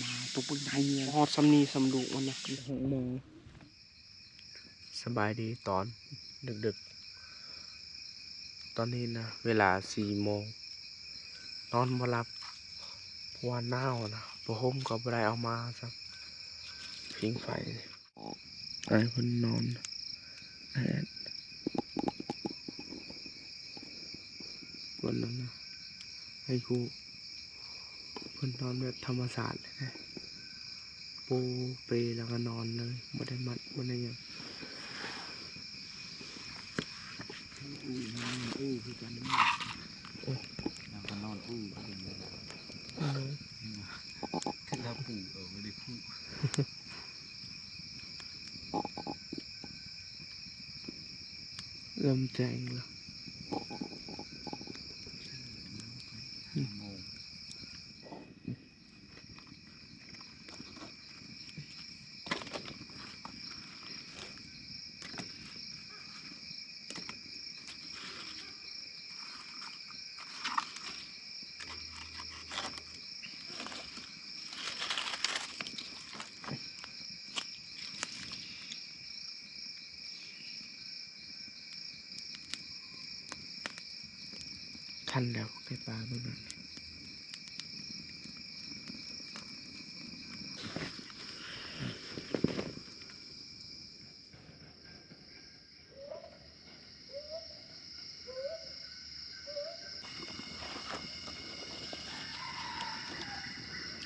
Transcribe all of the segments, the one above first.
ມາຕົກບັກໃຫຍ່ ຮອດສ່ຳນີ້ສ່ຳລູກມັນນະ ຫົກໂມງ. ສະບາຍດີຕອນດຶກໆ ຕອນນີ້ນະ ເວລາສີ່ໂມງ ນອນບໍ່ຫຼັບ ເພາະວ່າໜາວນະ ຜ້າຫົ່ມກໍບໍ່ໄດ້ເອົາມາຊ້ຳ ຜິງໄຟ. ອ້າຍເພິ່ນນອນແອດ ເພິ່ນນັ້ນນະ ໃຫ້ຄູ ເພິ່ນນອນແບບທຳມະຊາດເລີຍນະ ປູເປແລ້ວກໍນອນເລີຍ ບໍ່ໄດ້ມັດ ບໍ່ໄດ້ຫຍັງ. ອື ນອນອືຄືກັນ ໂອ້ຍ ນາງກໍນອນອືຄືກັນເລີຍ ເອີ ຄືລາປູ ເອີ ບໍ່ໄດ້ປູ. ເລີ່ມແຈ້ງແລ້ວ ຫ້າໂມງ. ຄັນແລ້ວ ໄກ່ປ່າເບິ່ງນັ້ນ.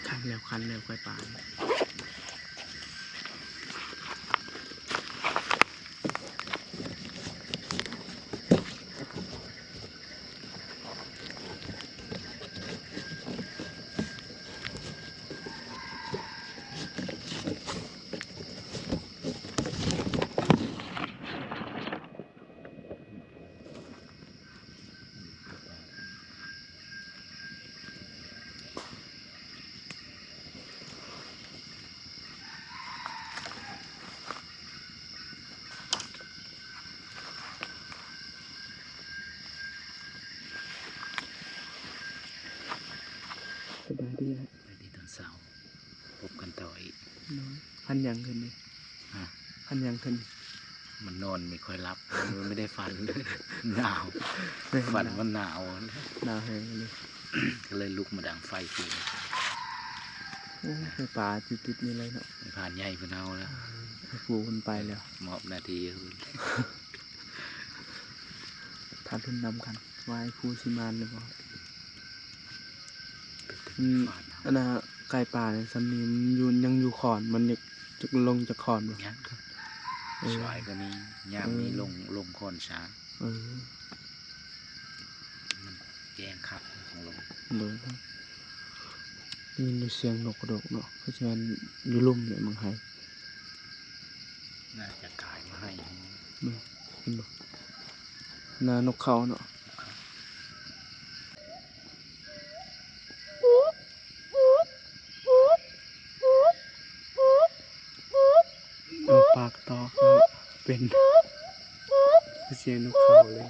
ຄັນແລ້ວ ຄັນແລ້ວ ໄກ່ປ່າ. ສະບາຍດີອ້າຍ. ສະບາຍດີຕອນເຊົ້າ ພົບກັນຕໍ່ອີກ. ໂດຍ. ຝັນຫຍັງຄືນນີ້? ຮະ? ຝັນຫຍັງຄືນ? ມັນນອນໄມ່ຄ່ອຍຫຼັບ ມັນໄມ່ໄດ້ຝັນເລີຍ ໜາວ ຝັນມັນໜາວ ໜາວແຮງເລີຍ ກໍເລີຍລຸກມາດັງໄຟຄືນ. ໂອ້ ໄຟປ່າຕິດໆນີ້ເລີຍເນາະ ໄຟປ່າໃຫຍ່ເພິ່ນເອົາແລ້ວ ເອີ ໄຟປູເພິ່ນໄປແລ້ວ ມອບໜ້າທີ່ໃຫ້ເພິ່ນ. ຖ້າລຸ້ນນຳກັນວ່າໄອ້ພູຊິມານຫຼືບໍ່. ອືມ ອັນນ່າ ໄກ່ປ່ານີ້ ສ່ຳນີ້ມັນຢູ່ ຍັງຢູ່ຂອນ ມັນຍັງ ຈັກລົງຈາກຂອນບໍ່? ຍັງ. ເອີ ສວາຍກໍມີ ຍາມມີ ເອີ ລົງ ລົງຂອນຊ້າງ. ເອີ ມັນແຈ້ງຄັກຂອງລົງ. ໂດຍ. ໄດ້ຍິນແຕ່ສຽງນົກກະໂດກເນາະ ຄືຊິແມ່ນຢູ່ລຸ່ມແຫຼະມັງໄຫ. ໜ້າຈະກາຍມາໃຫ້ ເຫັນບໍ່? ໜ້ານົກເຂົາເນາະ. ເອົາປາກຕອກເນາະ ເປັນ ຄືສຽງນົກເຂົາເລີຍ.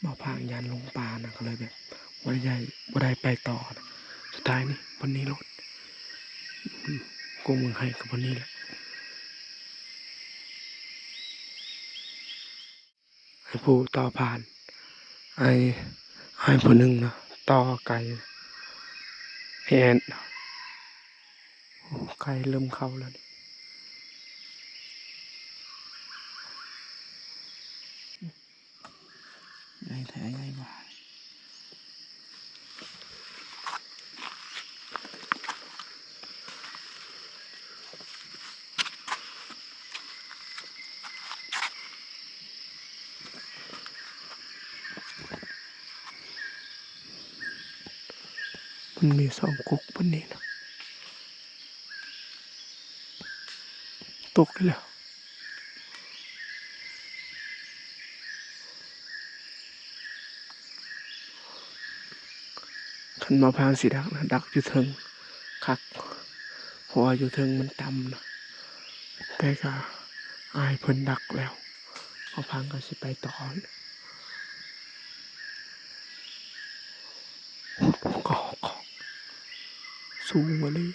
ເພາະພາງຢ້ານຫຼົງປ່ານະ ກໍເລີຍແບບບໍ່ໄດ້ ບໍ່ໄດ້ໄປຕໍ່ນະ. ສຸດທ້າຍນີ້ບ່ອນນີ້ໂລດ ອືມ ກົງເບິ່ງໄຮ່ກໍບ່ອນນີ້ແຫຼະ. ໃຫ້ຜູ້ຕໍ່ຜ່ານ ອ້າຍ ອ້າຍຜູ້ໜຶ່ງເນາະ ຕໍ່ໄກ່ ໃຫ້ແອດ ໂອ້ ໄກ່ເລີ່ມເຂົ້າແລ້ວນີ້. ໃຫຍ່ແທ້ໃຫຍ່ວ່າ. ມັນມີສອງກົກປານນີ້ນະ. ຕົກອີກແລ້ວ. ຄັນໝໍພາງຊິດັກນະ ດັກຢູ່ເທິງຄັກ ເພາະວ່າຢູ່ເທິງມັນຕ່ຳນະ. ແຕ່ກະອ້າຍເພິ່ນດັກແລ້ວ ໝໍພາງກໍຊິໄປຕໍ່. ກໍ ກໍສູງມາເລີຍ.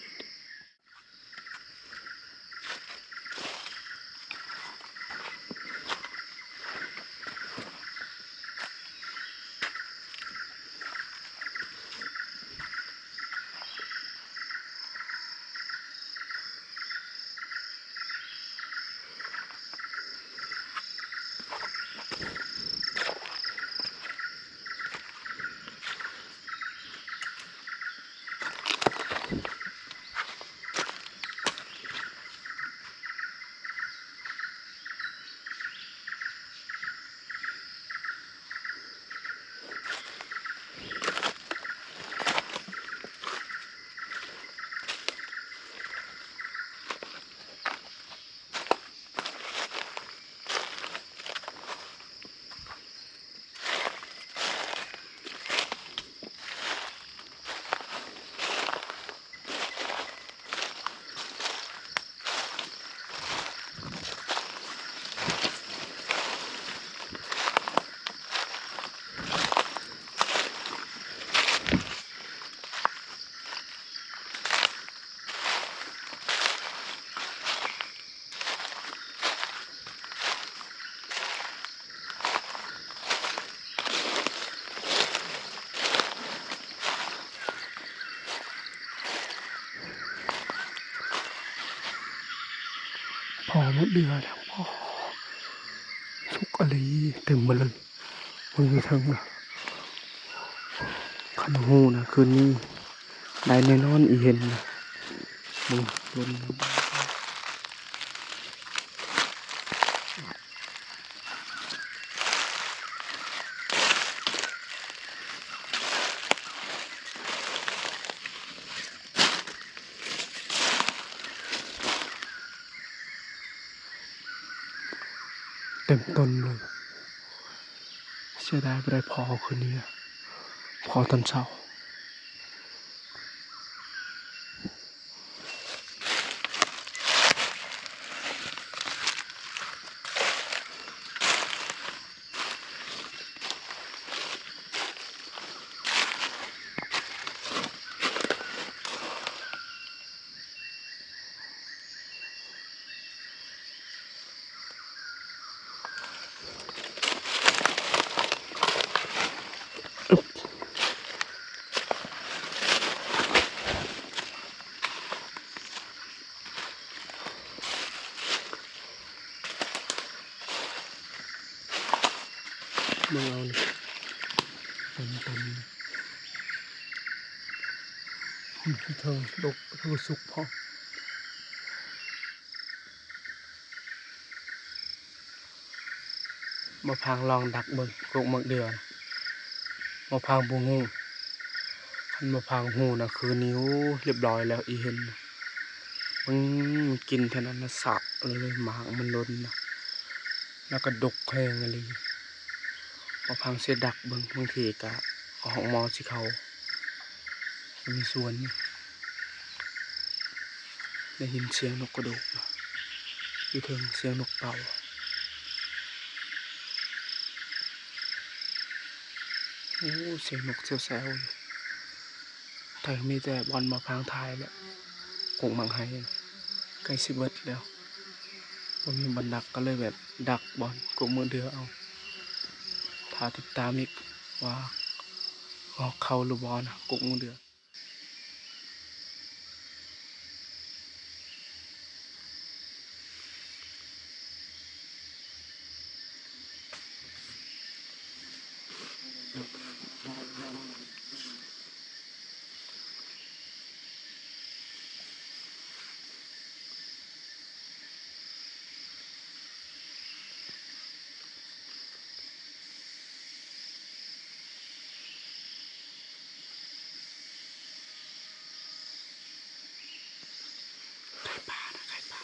ພໍໝົດເດືອແລ້ວ ໂອ້ ສຸກອີ່ຫຼີ ເຕັມໝົດເລີຍ. ເບິ່ງຢູ່ເທິງນະ ຄັນຮູ້ນະ ຄືນນີ້ໄດ້ແນ່ນອນ ອີ່ເຫັນນະ. ເບິ່ງ ເຕັມຕົ້ນເລີຍ. ເສຍດາຍບໍ່ໄດ້ພໍຄືນນີ້ນະ ພໍຕອນເຊົ້າ. ເບິ່ງເອົານີ້ ເຕັມໆ ເທິງດົກ ເທິງສຸກພ້ອມ. ໝໍພາງລອງດັກເບິ່ງກົກໝາກເດືອນ ໝໍພາງບໍ່ຮູ້. ຄັນໝໍພາງຮູ້ນະ ຄືນນີ້ ໂອ້ ຮຽບຮ້ອຍແລ້ວ ອີ່ເຫັນ ເບິ່ງ ມັນກິນເທົ່ານັ້ນນະ ສະເລີຍ ໝາກມັນຫຼົ່ນນະ ແລ້ວກໍດົກແຮງອີ່ຫຼີ. ໝໍພາງຊິດັກເບິ່ງ ບາງທີກະຮອກໝໍຊິເຂົ້າ ມີສ່ວນ ໄດ້ຍິນສຽງນົກກະໂດກນະ ຢູ່ເທິງ ສຽງນົກເປົ່າ. ໂອ້ ສຽງນົກແຊວໆຢູ່ ແຕ່ມີແຕ່ບ່ອນໝາກພາງທ້າຍແຫຼະ. ກົກໝາກໄຮໃກ້ຊິເບິດແລ້ວ ບໍ່ມີບ່ອນດັກ ກໍເລີຍແບບດັກບ່ອນກົກໝາກເດືອເອົາ. ຖ້າຕິດຕາມອີກວ່າອອກເຂົ້າຫຼືບໍ່ນະ ກົກໝາກເດືອ. ໄກ່ປ່ານະ ໄກ່ປ່າ.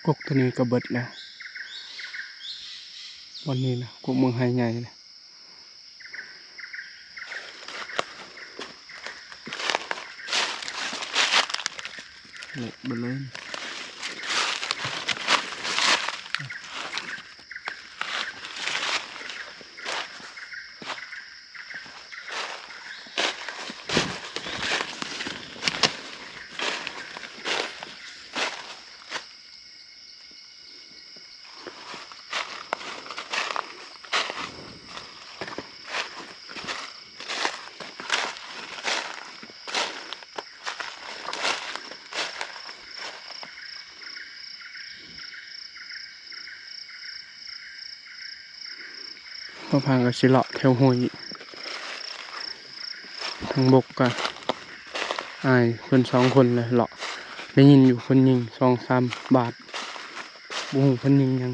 ກົກໂຕນີ້ກໍເບິດແລ້ວ ບ່ອນນີ້ນະ ກົກເມືອງໄຮໃຫຍ່ນະ. ເລະເບິດເລີຍ. ພວກພາກໍຊິເລາະແຖວຫ້ວຍ ທາງບົກກໍ ອ້າຍເພິ່ນສອງຄົນແຫຼະເລາະ ໄດ້ຍິນຢູ່ເພິ່ນຍິງສອງສາມບາດ ບໍ່ຮູ້ເພິ່ນຍິງຫຍັງ.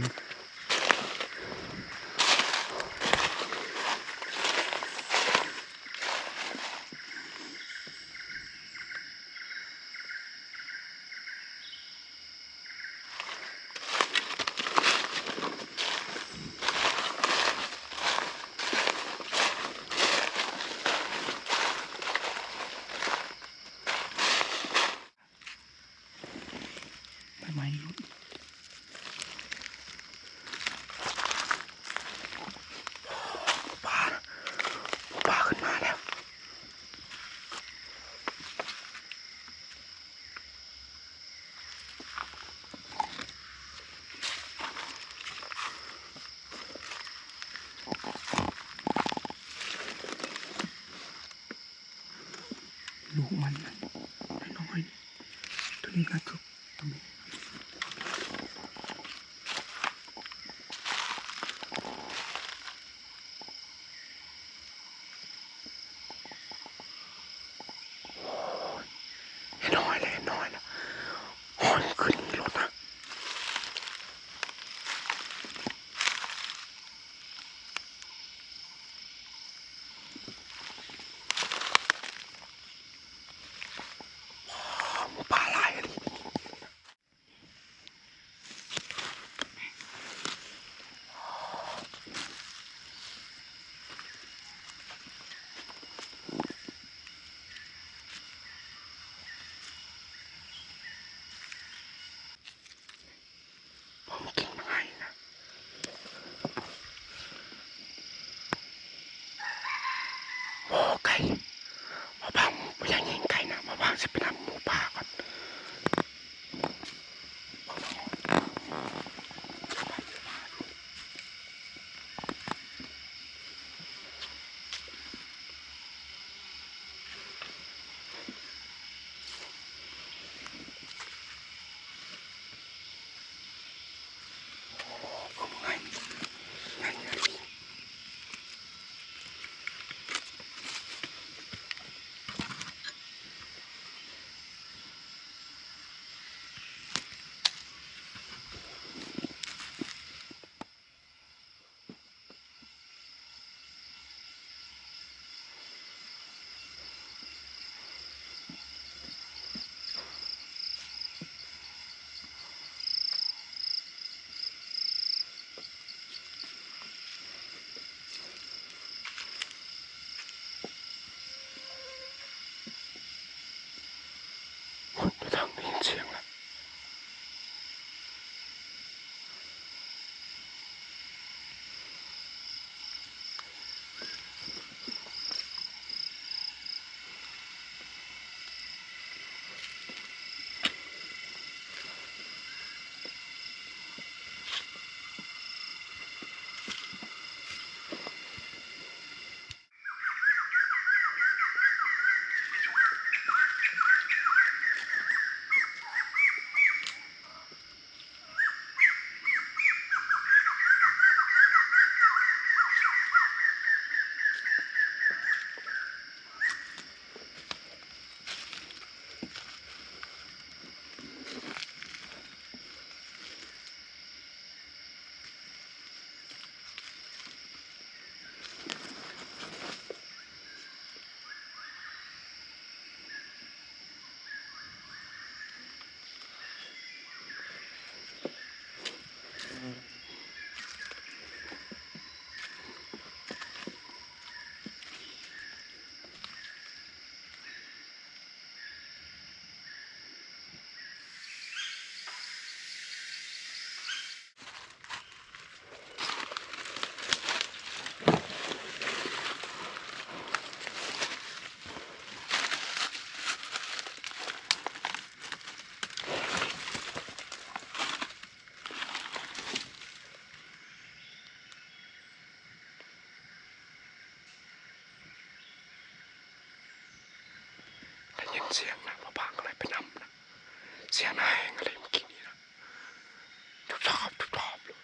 ໃໝ່ໆ ຫຼຸດ ປາ ປາຂຶ້ນມາແລ້ວ. ລູກມັນນະ ນ້ອຍໆ ໂຕນີ້ໜັກສຸດ ໂຕນີ້. ປ່າກ່ອນ. ພຸ້ນ ຢູ່ທາງໄດ້ຍິນສຽງລະ. ໄດ້ຍິນສຽງນະ ພໍ່ປ້າກໍເລີຍໄປນຳນະ. ສຽງນະແຮງອີ່ຫຼີເມື່ອກີ້ນີ້ນະ ທຸບທອບ ທຸບທອບໂລດ.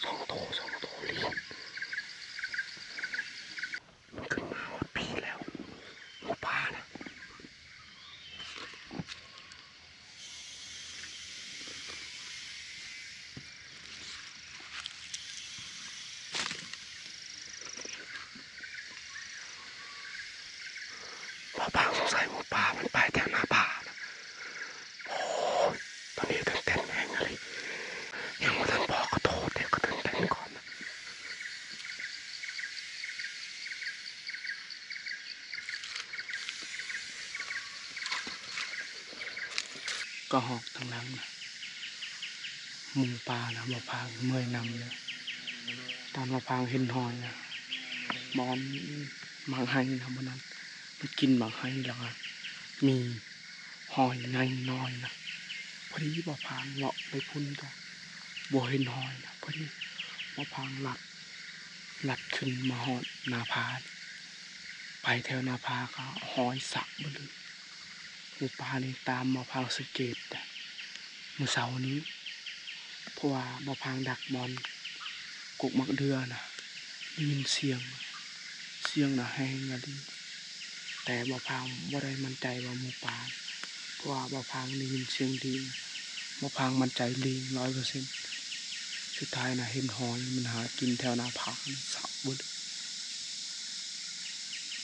ສອງໂຕ ສອງໂຕລີ້ນ ມັນຂຶ້ນມາຮອດພີ້ແລ້ວ ໝູປ່ານະ. ພໍ່ປ້າ ສົງໄສໝູປ່າມັນໄປແຖວໜ້າຜານະ. ໂອ້ຍ ຕອນນີ້ຕື່ນເຕັ້ນແຮ ກະຮອກທາງຫຼັງນະ ໝູປ່ານະ ບ່າວພາງເມື່ອຍນຳເລີຍ. ຕອນບ່າວພາງເຫັນຮອຍນະ ບ່ອນໝາກໄຮ່ນະ ບ່ອນນັ້ນ ມັນກິນໝາກໄຮ່ ແລ້ວກະມີຮອຍໃຫຍ່ນ້ອຍນະ. ພໍດີບ່າວພາງເລາະໄປພຸ້ນກະບໍ່ເຫັນຮອຍນະ ພໍດີບ່າວພາງລັດ ລັດຂຶ້ນມາຮອດໜ້າຜາ ໄປແຖວໜ້າຜາກະຮອຍສະເບິດເລີຍ. ໝູປ່ານີ້ຕາມບ່າວພາງສັງເກດແຕ່ມື້ເຊົ້ານີ້ ເພາະວ່າບ່າວພາງດັກບ່ອນກົກໝາກເດື່ອນະ ໄດ້ຍິນສຽງ ສຽງນະແຮງອີ່ຫຼີ ແຕ່ບ່າວພາງບໍ່ໄດ້ໝັ້ນໃຈວ່າໝູປ່າ ເພາະວ່າບ່າວພາງໄດ້ຍິນສຽງລີງ ບ່າວພາງໝັ້ນໃຈລີງຮ້ອຍເປີເຊັນ. ສຸດທ້າຍນະ ເຫັນຮອຍມັນຫາກິນແຖວໜ້າຜານະ ສະເບິດ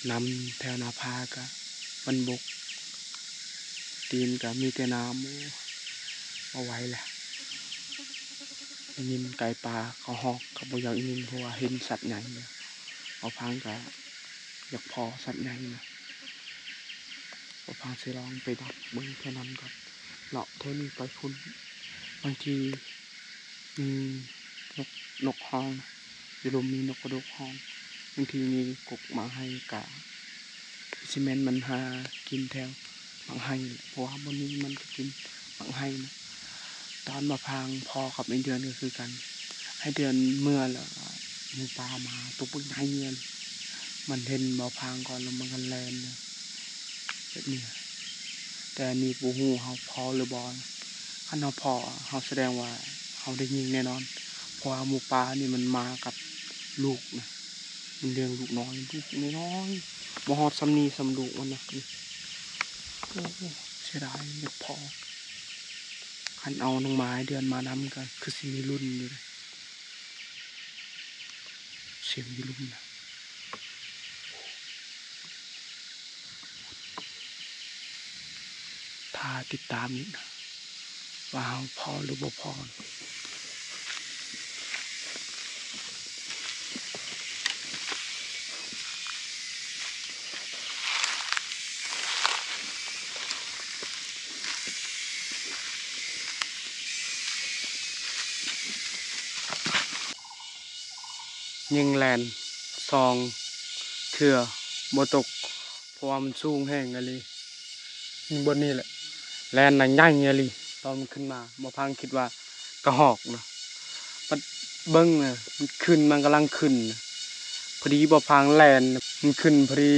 ນ້ຳແຖວໜ້າຜາກະມັນບົກ ຕີນກະມີແຕ່ນ້ຳ ໂອ້ ບໍ່ໄຫວແລ້ວ. ໄດ້ຍິນໄກ່ປ່າເຂົາຮ້ອງກະບໍ່ຢາກຍິນ ເພາະວ່າເຫັນສັດໃຫຍ່ ບ່າວພາງກະຢາກພໍ້ສັດໃຫຍ່ນະ. ບ່າວພາງຊິລອງໄປດັກເບິ່ງແຖວນັ້ນກ່ອນ ເລາະແຖວນີ້ໄປພຸ້ນ ບາງທີມີນົກ ນົກຮ້ອງ ຢູ່ລຸ່ມມີນົກກະດົກຮ້ອງ ບາງທີມີກົກໝາກໄຮ່ກະ ຊິແມ່ນມັນຫາກິນແຖວໝາກໄຮ່ແຫຼະ ເພາະວ່າບ່ອນນີ້ມັນກະກິນໝາກໄຮ່ນະ. ຕອນບ່າວພາງພໍ້ກັບໄອ້ເດືອນກະຄືກັນ ໄອ້ເດືອນເມື່ອແລ້ວ ໝູປ່າມາໂຕບັກໃຫຍ່ເລີຍ ມັນເຫັນບ່າວພາງກ່ອນແລ້ວມັນກະແລ່ນເລີຍ ແບບນີ້. ແຕ່ອັນນີ້ບໍ່ຮູ້ເຮົາພໍ້ຫຼືບໍ່ນະ ຄັນເຮົາພໍ້ ເຮົາສະແດງວ່າເຮົາໄດ້ຍິງແນ່ນອນ ເພາະວ່າໝູປ່ານີ້ມັນມາກັບລູກນະ ມັນລ້ຽງລູກນ້ອຍ ລູກນ້ອຍໆ ບໍ່ຮອດຊ່ຳນີ້ ຊ່ຳລູກມັນນະ. ໂອ້ ເສຍດາຍ ຢາກພໍ້ ຄັນເອົານ້ອງໝາຍເດືອນມານຳກະຄືຊິມີລຸ້ນຢູ່ເດ. ສຽງຢູ່ລຸ່ມນະ ຖ້າຕິດຕາມອີກນະ ວ່າເຮົາພໍ້ຫຼືບໍ່ພໍ້. ຍິງແລ່ນສອງເທື່ອບໍ່ຕົກ ເພາະວ່າມັນສູງແຮງອີ່ຫຼີ. ນີ້ ບ່ອນນີ້ແຫຼະ ແລ່ນນະໃຫຍ່ອີ່ຫຼີ. ຕອນມັນຂຶ້ນມາ ບ່າວພາງຄິດວ່າກະຮອກນະ ບັດເບິ່ງນະ ມັນຂຶ້ນ ມັນກຳລັງຂຶ້ນນະ ພໍດີບ່າວພາງແລ່ນ ມັນຂຶ້ນພໍດີ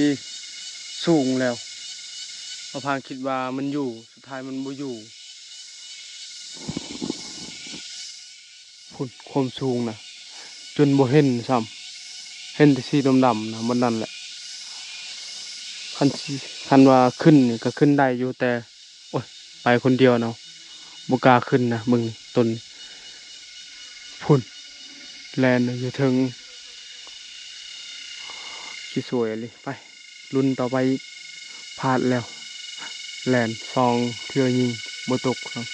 ສູງແລ້ວ. ບ່າວພາງຄິດວ່າມັນຢູ່ ສຸດທ້າຍມັນບໍ່ຢູ່ ພຸ້ນ ຄວາມສູງນະ ຈົນບໍ່ເຫັນຊ້ຳ ເຫັນແຕ່ສີດຳໆນະ ບ່ອນນັ້ນແຫຼະ. ຄັນຊິ ຄັນວ່າຂຶ້ນນີ້ກະຂຶ້ນໄດ້ຢູ່ ແຕ່ ໂອ້ຍ ໄປຄົນດຽວເນາະ ບໍ່ກ້າຂຶ້ນນະ. ເບິ່ງຕົ້ນ ພຸ້ນ ແລ່ນຢູ່ເທິງ ຂີ້ສວຍອີ່ຫຼີ. ໄປ ລຸ້ນຕໍ່ໄປອີກ ພາດແລ້ວ ແລ່ນສອງເທື່ອຍິງບໍ່ຕົກເນາະ.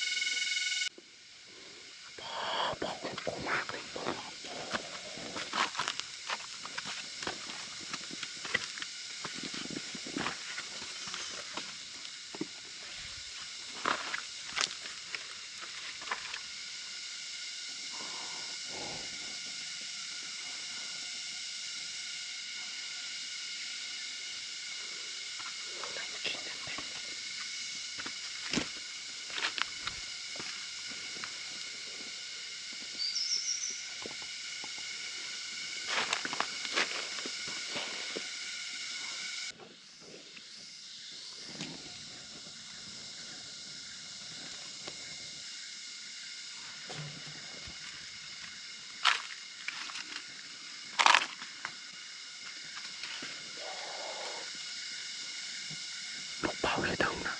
ລູກເປົ້າຢູ່ເທິງນະ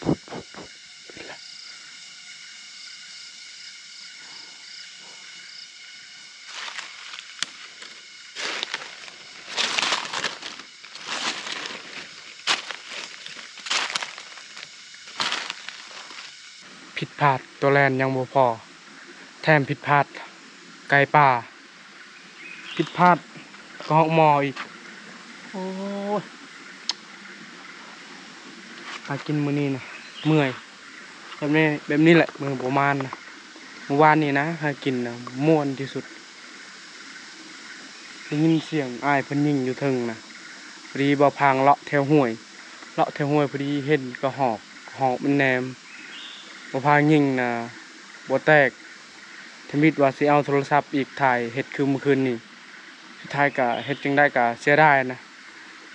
ພຸ້ນໆໆ ເຫັນລະ. ຜິດພາດ ຕົວແລ່ນຍັງບໍ່ພໍ ແຖມຜິດພາດໄກ່ປ່າ ຜິດພາດກະຮອກມໍອີກ. ໂອ້ຍ ຫາກິນມື້ນີ້ນະເມື່ອຍ ແບບນີ້ ແບບນີ້ແຫຼະ ມື້ປະມານນະ. ມື້ວານນີ້ນະຫາກິນນະມ່ວນທີ່ສຸດ. ໄດ້ຍິນສຽງອ້າຍເພິ່ນຍິງຢູ່ເທິງນະ. ພໍດີບ່າວພາງເລາະແຖວຫ້ວຍ ເລາະແຖວຫ້ວຍ ພໍດີເຫັນກະຮອກ ກະຮອກມັນແນມ. ບ່າວພາງຍິງນະບໍ່ແຕກ. ທຳອິດວ່າຊິເອົາໂທລະສັບອີກ ຖ່າຍເຮັດຄືມື້ຄືນນີ້. ສຸດທ້າຍກະເຮັດຈັ່ງໃດກະເສຍດາຍນະ.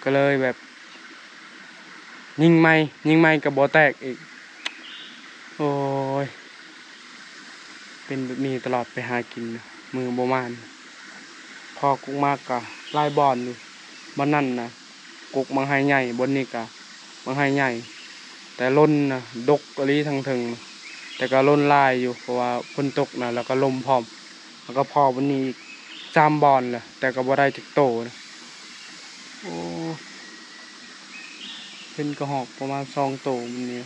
ກໍເລີຍແບບຍິງໃໝ່ ຍິງໃໝ່ກໍບໍ່ແຕກອີກ. ໂອ້ຍ ເປັນແບບນີ້ຕະຫຼອດໄປຫາກິນນະ ມື້ປະມານ. ພໍກົກໝາກກະຫຼາຍບ່ອນຢູ່ ບ່ອນນັ້ນນະ ກົກໝາກໄຮໃຫຍ່ ບ່ອນນີ້ກະໝາກໄຮໃຫຍ່ ແຕ່ຫຼົ່ນນະດົກອີ່ຫຼີທາງເທິງນະ. ແຕ່ກໍຫຼົ່ນຫຼາຍຢູ່ ເພາະວ່າຝົນຕົກນະ ແລ້ວກໍລົມພ້ອມ. ແລ້ວກໍພໍບັດນີ້ອີກສາມບ່ອນແຫຼະ ແຕ່ກໍບໍ່ໄດ້ຈັກໂຕນະ. ໂອ້ ເຫັນກະຮອກປະມານສອງໂຕມື້ນີ້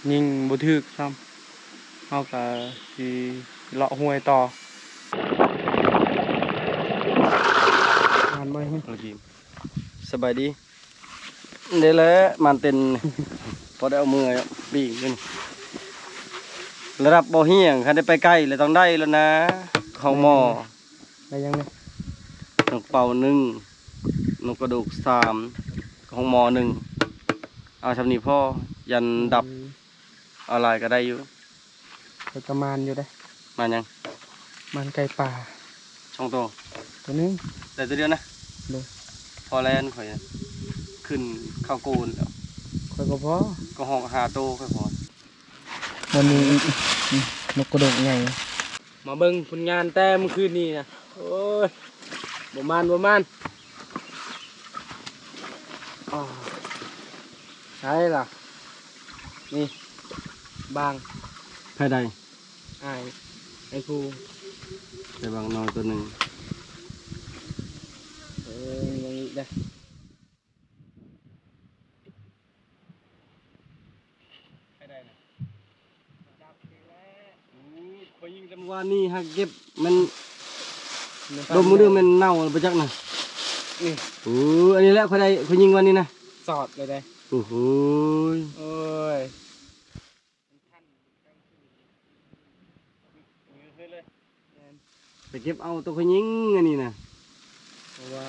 ຍິງບໍ່ຖືກຊ້ຳ. ເຮົາກໍຊິເລາະຫ້ວຍຕໍ່. ງານບໍ່ເຫັນ. ສະບາຍດີ. ນີ້ແຫຼະ ມາເຕັນ ພໍໄດ້ເອົາເມືອປີ້ງຢູ່ນີ້. ລະດັບບໍ່ຮຽງ ຄັນໄດ້ໄປໄກລະຕ້ອງໄດ້ແລ້ວນະ. ຂອງໝໍ ໄດ້ຫຍັງນີ້? ນົກເປົ້າໜຶ່ງ ນົກກະໂດກສາມ ຂອງໝໍໜຶ່ງ. ເອົາຊ່ຳນີ້ພໍ ຢ້ານດັບ. ອືມ ເອົາຫຼາຍກໍໄດ້ຢູ່. ຂ້ອຍກໍໝານຢູ່ເດ້. ໝານຫຍັງ? ໝານໄກ່ປ່າສອງໂຕ. ໂຕໜຶ່ງ ໄດ້ໂຕດຽວນະ. ໂດຍ. ພໍແລ້ວຂ້ອຍຂຶ້ນເຂົ້າໂກນແລ້ວ. ຂ້ອຍກໍພໍ ກໍຮອກຫ້າໂຕຂ້ອຍພໍ. ວັນນີ້ນົກກະໂດກໃຫຍ່. ມາເບິ່ງຜົນງານແຕ່ມື້ຄືນນີ້ນະ. ໂອ້ຍ ບໍ່ໝານ ບໍ່ໝານ. ອາ ໃສລະ? ນີ້ ບາງ. ໃຜໄດ້? ອ້າຍ ອ້າຍພູ. ໄດ້ບາງນ້ອຍໂຕໜຶ່ງ. ເອີ ຍັງອີກເດ້. ໃຜໄດ້ນະ? ໂອ້ ຂ້ອຍຍິງແຕ່ມື້ວານນີ້ຫາເກັບ ມັນດົມມື້ເດີແມ່ນເນົ່າແລ້ວບໍ່ຈັກນະ. ນີ້ ໂອ້ ອັນນີ້ແຫຼະ ຂ້ອຍໄດ້ ຂ້ອຍຍິງວານນີ້ນະ. ສອດເລີຍເດ້. ໂອ້ໂຫຍ ໂອ້ຍ. ໄປເກັບເອົາໂຕຂ້ອຍຍິງອັນນີ້ນະ. ບໍ່ວ່າ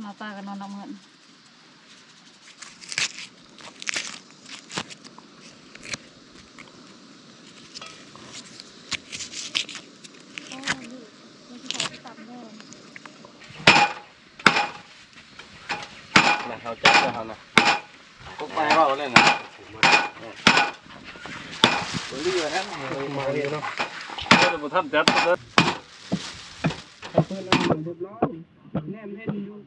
ໝາປ່າກໍນອນນອກເໝິດ. ນະ ເຮົາຈັບແລ້ວເຮົານະ ກົກໄປເວົ້າເລີຍນະ. ບໍ່ເຫຼືອແລ້ວ ມາຢູ່ເນາະ ບໍ່ທັນຈັບເດີ. ເປີດແລ້ວຮຽບຮ້ອຍ ແນມເຫັນຢູ່.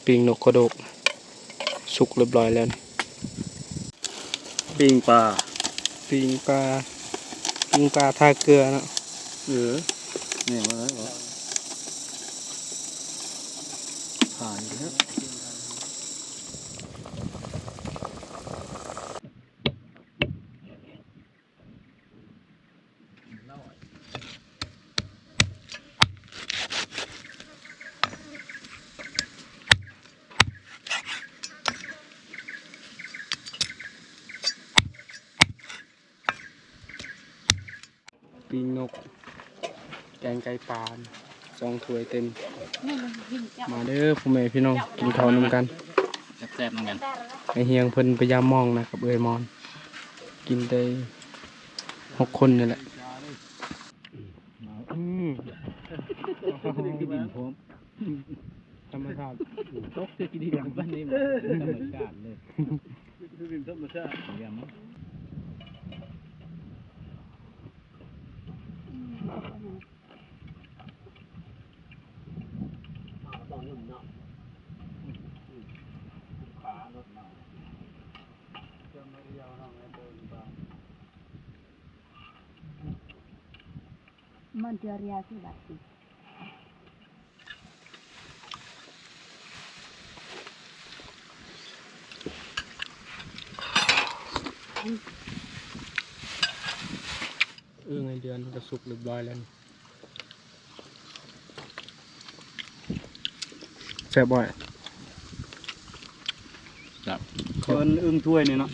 ປີ້ງນົກກະໂດກ ສຸກຮຽບຮ້ອຍແລ້ວນີ້. ປີ້ງປາ ປີ້ງປາ ປີ້ງປາທາເກືອເນາະ. ເອີ ແມ່ນວ່ານັ້ນເນາະ ຂາຍແລ້ວ. ປີ້ງນົກ ແກງໄກ່ປ່າ ສອງຖ້ວຍເຕັມ. ມາເດີພໍ່ແມ່ພີ່ນ້ອງ ກິນເຂົ້ານຳກັນ ແຊບໆນຳກັນ. ໄອ້ຮຽງເພິ່ນໄປຢາມມອງນະ ກັບເອື້ອຍມອນ ກິນໄດ້ຫົກຄົນນີ້ແຫຼະ. ອືມ ດິນພ້ອມ ທຳມະຊາດ ຕົກໃສ່ກິນດິນປານນີ້ ທຳມະຊາດເລີຍ. ດິນທຳມະຊາດ ຢ້ຽມ. Pantiaria sih, Bati. ອຶ່ງໄອເດືອນກໍສຸກຮຽບຮ້ອຍແລ້ວນີ້ ແຊບບໍ່? ແຊບ. ເອີ້ນອຶ່ງຖ້ວຍນີ້ເນາະ.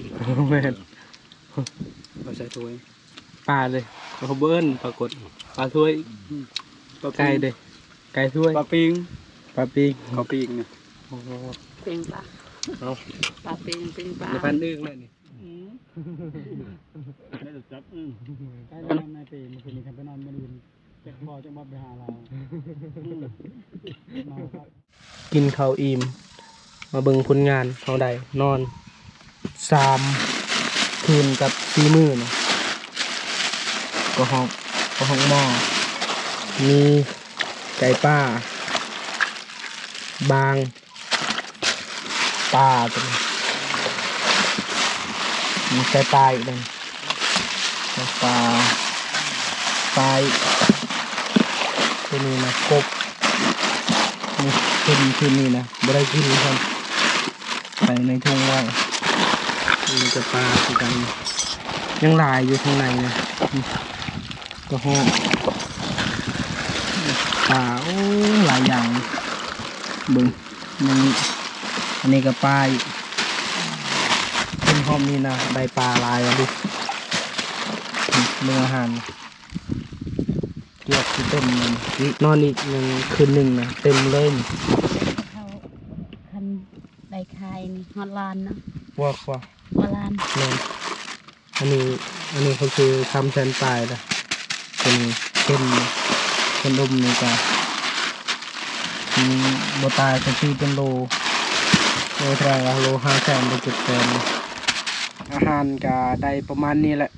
ແມ່ນ. ເອົາໃສ່ຖ້ວຍ. ປາເດ້ ເຂົາບໍ່ເອີ້ນປາກົດ ປາຖ້ວຍ. ອືມ ໄກ່ເດ້ ໄກ່ຖ້ວຍ. ປາປີງ ປາປີງ ເຂົາປີງນີ້. ໂອ້ໂຫ ປີ້ງປາ ເອົາ ປາປີ້ງ ປີ້ງປາ ໃນພັນອຶ່ງແຫຼະນີ້. ອືມ ໄດ້ຈັບອຶ່ງ ໄກ່ນອນໃນປີ ມື້ຄືນນີ້ຄັນໄປນອນມື້ອື່ນ ຈັກພໍຈັ່ງວ່າໄປຫາລາວ. ອືມ ເມົາຄັກ. ກິນເຂົ້າອີ່ມ ມາເບິ່ງຜົນງານເຮົາໄດ້ນອນສາມຄືນກັບສີ່ມື້ນີ້ ກໍຮອກ ກໍຮອກໝໍ ມີໄກ່ປ່າ ບາງ ປາຕົວນີ້ ມີໄກ່ປ່າອີກເດ້. ປາ ປາອີກ ຕົວນີ້ນະ ກົບ ນີ້ ຄືນ ຄືນນີ້ນະ ບໍ່ໄດ້ກິນຊ້ຳ ໃສ່ໃນຖົງໄວ້. ນີ້ກະປາຄືກັນ ຍັງຫຼາຍຢູ່ຂ້າງໃນນະ ກະຮອກ ປາ ໂອ້ ຫຼາຍຢ່າງ ເບິ່ງ. ນີ້ ອັນນີ້ກໍປາອີກ ເປັນຮອບນີ້ນະ ໄດ້ປາຫຼາຍວ່າດິ ເບິ່ງອາຫານ ເກືອບຊິເຕັມ ນອນອີກໜຶ່ງຄືນໜຶ່ງນະ ເຕັມເລີຍນີ້. ເຂົາຄັນໄດ້ຂາຍນີ້ຮອດລ້ານເນາະ ກວ່າ ກວ່າ ກວ່າລ້ານ ແມ່ນ. ອັນນີ້ ອັນນີ້ກໍຄືສາມແສນປາຍລະ ເປັນເຫັນ ເຫັນອົມນີ້ກະ ອືມ ບໍ່ຕາຍກໍຊື້ເປັນໂລ ໂລເທົ່າໃດວະ ໂລຫ້າແສນຫຼືເຈັດແສນ. ອາຫານກະໄດ້ປະມານນີ້ແຫຼະ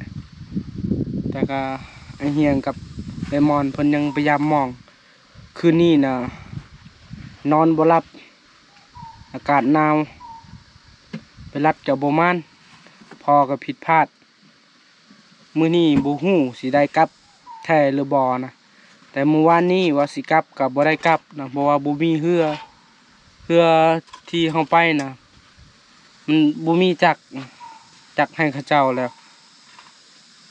ແຕ່ກະອ້າຍຮຽງກັບເອື້ອຍມອນເພິ່ນຍັງໄປຢາມມອງ ຄືນນີ້ນະ ນອນບໍ່ຫຼັບ ອາກາດໜາວ ໄປລັດກໍບໍ່ໝານ ພໍກໍຜິດພາດ. ມື້ນີ້ບໍ່ຮູ້ຊິໄດ້ກັບແທ້ຫຼືບໍ່ນະ ແຕ່ມື້ວານນີ້ວ່າຊິກັບກໍບໍ່ໄດ້ກັບນະ ເພາະວ່າບໍ່ມີເຮືອ ເຮືອທີ່ເຮົາໄປນະ ມັນບໍ່ມີຈັກ ຈັກໃຫ້ເຂົາເຈົ້າແລ້ວ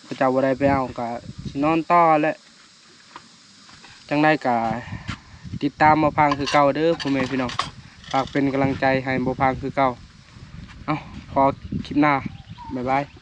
ເຂົາເຈົ້າບໍ່ໄດ້ໄປເອົາ ກໍຊິນອນຕໍ່ແຫຼະ. ຈັ່ງໃດກໍຕິດຕາມບໍ່ພັງຄືເກົ່າເດີພໍ່ແມ່ພີ່ນ້ອງ ຝາກເປັນກຳລັງໃຈໃຫ້ບໍ່ພັງຄືເກົ່າ. ເອົ້າ ພໍຄລິບໜ້າ ບາຍບາຍ.